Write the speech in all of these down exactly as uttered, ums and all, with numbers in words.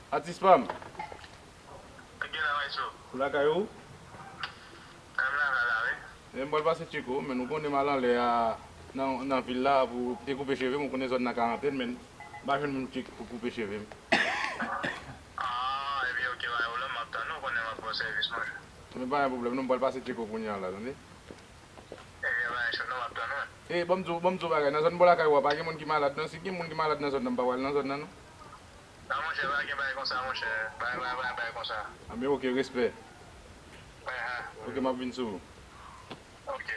Atis pa m. Ou gen la, Maestro? Ou lakay ou? M lakay la, wi. E m pral pase tcheke w, men ou konnen m al anlè a nan, nan vil la pou te koupe cheve m, ou konnen zòn nan karantèn, men m pa jwenn moun tcheke pou koupe cheve m. Ah, ebyen, ok, pa gen pwoblèm, m ap tann ou, ou konnen m ap ba w sèvis, monchè. Men pa gen pwoblèm, non, m pral pase tcheke w kounye a la, tande? Ebyen, pa gen chòt, non, m ap tann ou. E, ban m di w, ban m di w bagay, nan zòn bò lakay ou a, pa gen moun ki malad, non, si gen moun ki malad nan zòn nan, m pa pral nan zòn nan, non. Non, monchè, pa gen bagay konsa, monchè. Pa gen, pa gen, pa gen bagay konsa. Anben, ok, respè. Ahan. Ok, m ap vin sou ou. Ok.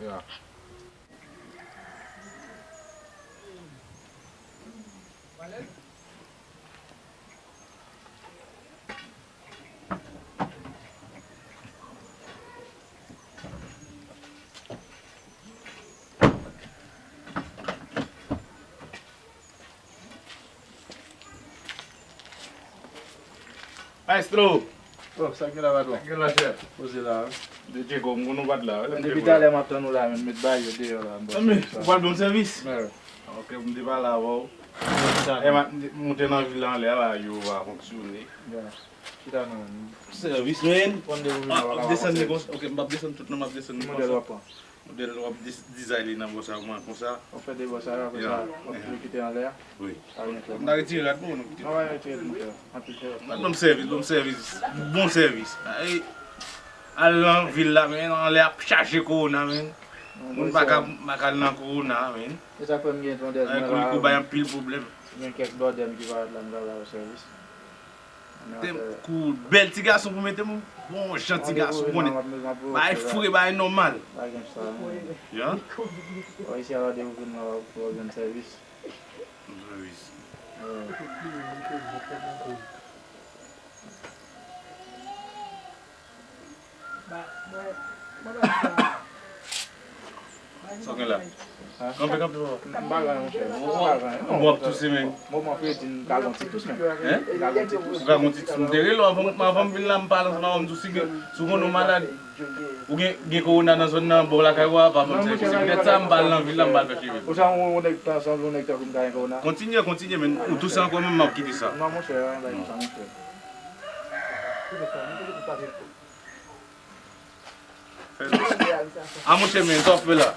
Ya. Maestro! Oh, sa k gen la, patwon? Sa k gen la, chèf? Poze la, wi. De Diego, m konn ou pa t la, wi. Depi talè m ap tann ou la, men met bagay yo deyò la. Anben, ou pral ban m sèvis? Mè. Ok, m te pale avè w. Sa. E, m ap monte nan vil la anlè a, bagay yo va fonksyone. Ya. Chita non, men. Sèvis, men. Konn depi w vin la, w ap desann li konsa. Ok, m p ap desann tout non, m ap desann li konsa. Ki modèl w ap pran? Modèl w ap dis-, dizay li nan bò sa, mwen konsa. W ap fè de bò sa yo, apre sa, w ap kite anlè a. Wi. Sa vin fè. M ta retire rad pou nou kite. Non, pa retire tout, anpil fè. Ban m sèvis, ban m sèvis. Bon sèvis. Ay, al nan vil la, men, anlè ap chaje kowona, men. Moun pa ka, pa ka al nan kowona, men. E sa fè m gen tondèz mwen la. Ou bay anpil pwoblèm. Gen kèk blòdè m ki parèt la, m ta ba yo sèvis. Te kou bèl ti gason pou mete m, bon jan ti gason, ou konnen. Bay fre, bay nòmal. Ya. Isi a, lè w vin la, w ap jwenn sèvis. Sèvis. Sa w gen la? Kanpe, kanpe, papa. M pa gen anyen, monchè. M pa gen anyen. Bon, w ap touse, men. Moman fredi, m ka gen yon ti tous, men. Hen? M ka gen yon ti tous. Ou ka gen yon ti tous. M te rele w avan, avan m vin la, m pale ansanm avè w, m di w si gen, si w konnen w malad, ou gen, gen kowona nan zòn nan, bò lakay ou a, pa ban m sèvis. Se poutèt sa, m pa al nan vil la, m pa al fè cheve m. Ou sanble yon nèg, ta sanble yon nèg tankou m ka gen kowona. Kontinye, kontinye, men. Ou touse ankò, men m ap kite sa. Non, monchè, anyen bagay konsa, monchè. A monchè, men, sa w ap fè la?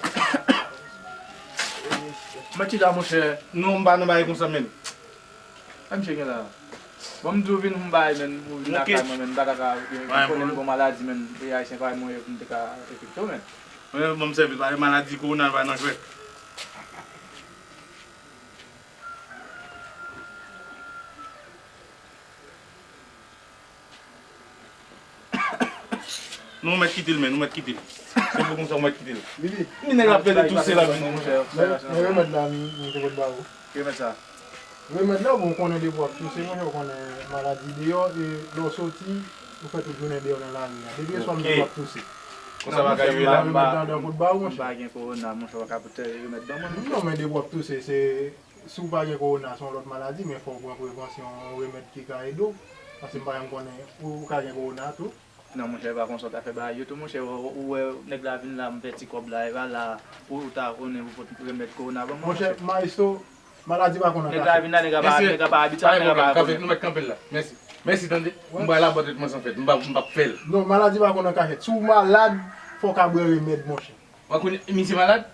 Mwen chita, monchè. Non, m pa nan bagay konsa, men. Sa misye gen la? Bon, m di w vin pou m bay, men, ou vin lakay mwen, men, m pa ka ka, ou konnen m gon maladi, men, e Ayisyen parèy mwen ye pou m te ka enfekte w, men. Mwen, bon, m sèvi, pa gen maladi, kowona pa nan jwèt. Non, ou mèt kite l, men, ou mèt kite l. Se pou konsa ou mèt kite l. Vini. Ni nèg la ap pèdi touse la, vini. Men, men remèd la, m, m te pot ba ou. Ki remèd sa? Remèd la, bon, ou konnen depi w ap touse, monchè, ou konnen maladi deyò, e lè w soti, ou fè tout jounen deyò nan lari a. Depi yèswa, m te w ap touse. Konsa bagay yo ye la. Remèd la, m pot ba ou, monchè. M pa gen kowona, monchè, w pa ka pote remèd ban mwen, monchè. Non, men depi w ap touse, se Si w pa gen kowona, se yon lòt maladi, men fò w pran prevansyon, yon remèd ki ka ede w. Paske m pa janm konnen, ou, ou ka gen kowona tou. Non, monchè, e pa konsa w ta fè bagay yo tou, monchè. Ou, ou wè, nèg la vin la, m fè ti kòb la, e pa la, ou, ou ta konnen pou pot remèd kowona ban mwen, monchè. Monchè, Maestro, maladi pa konn an kachèt. Nèg la vin la, nèg la pa, nèg la pa abitye, nèg la pa konnen. Mèsi, nou mèt kanpe l la. Mèsi. Mèsi, tande. M pral abòne mwen san fèt. M pa, m p ap fè l. Non, maladi pa konn an kachèt. Si w malad, fò w ka bwè remèd, monchè. Ou pa konnen misye malad?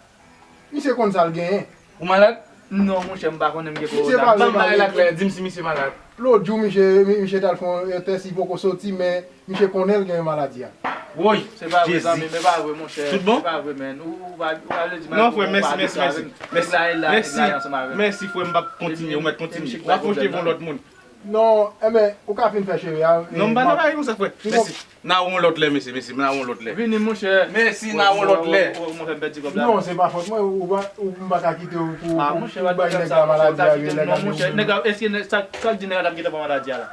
Misye konn sa l genyen. Ou malad? Non, monchè, m pa konnen m gen kowona. Ban m bagay la klè, di m si misye malad. Lòt jou, misye, mi-, misye t al fè yon tès, li poko soti, men misye konnen l gen maladi a. Woy! Se pa vre, zanmi, men pa vre, monchè. Tout bon? Se pa vre, men. Ou, ou pa, ou pa vle di m. Non, frè, mèsi, mèsi, mèsi. Mèsi, mèsi, frè, m p ap kontinye, ou mèt kontinye. W ap fè yon cheve yon lòt moun. Non, enben, ou ka fin fè cheve a. Non, m pa nan bagay konsa, frè. Mèsi. N a wè yon lòt lè, mesye, mesye, n a wè yon lòt lè. Vini, monchè. Mèsi, n a wè yon lòt lè. Ou, ou, ou, ou fè m pèdi kòb la. Non, se pa fòt mwen, ou pa, ou, m pa ka kite w pou, pou bay nèg la maladi a, vye nèg la. Non, monchè, èske sa, sa k di nèg la t ap gentan pran maladi a la?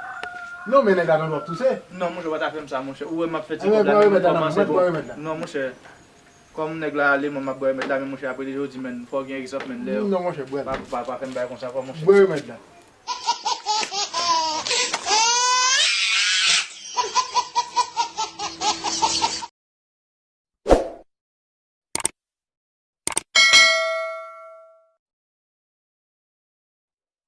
Non, men nèg la tande w ap touse. Non, monchè, ou pa ta fè m sa, monchè. Ou wè m ap fè ti kòb la, men m kòmanse bon. Non, monchè. Kòm nèg la ale, mwen m ap bwè remèd la, men monchè, apre de jodi, men, fò w gen egzanp, men, lè yo. Non, monchè, bwè l. Pa, pa, pa fè m bagay konsa ankò, monchè. Bwè remèd la.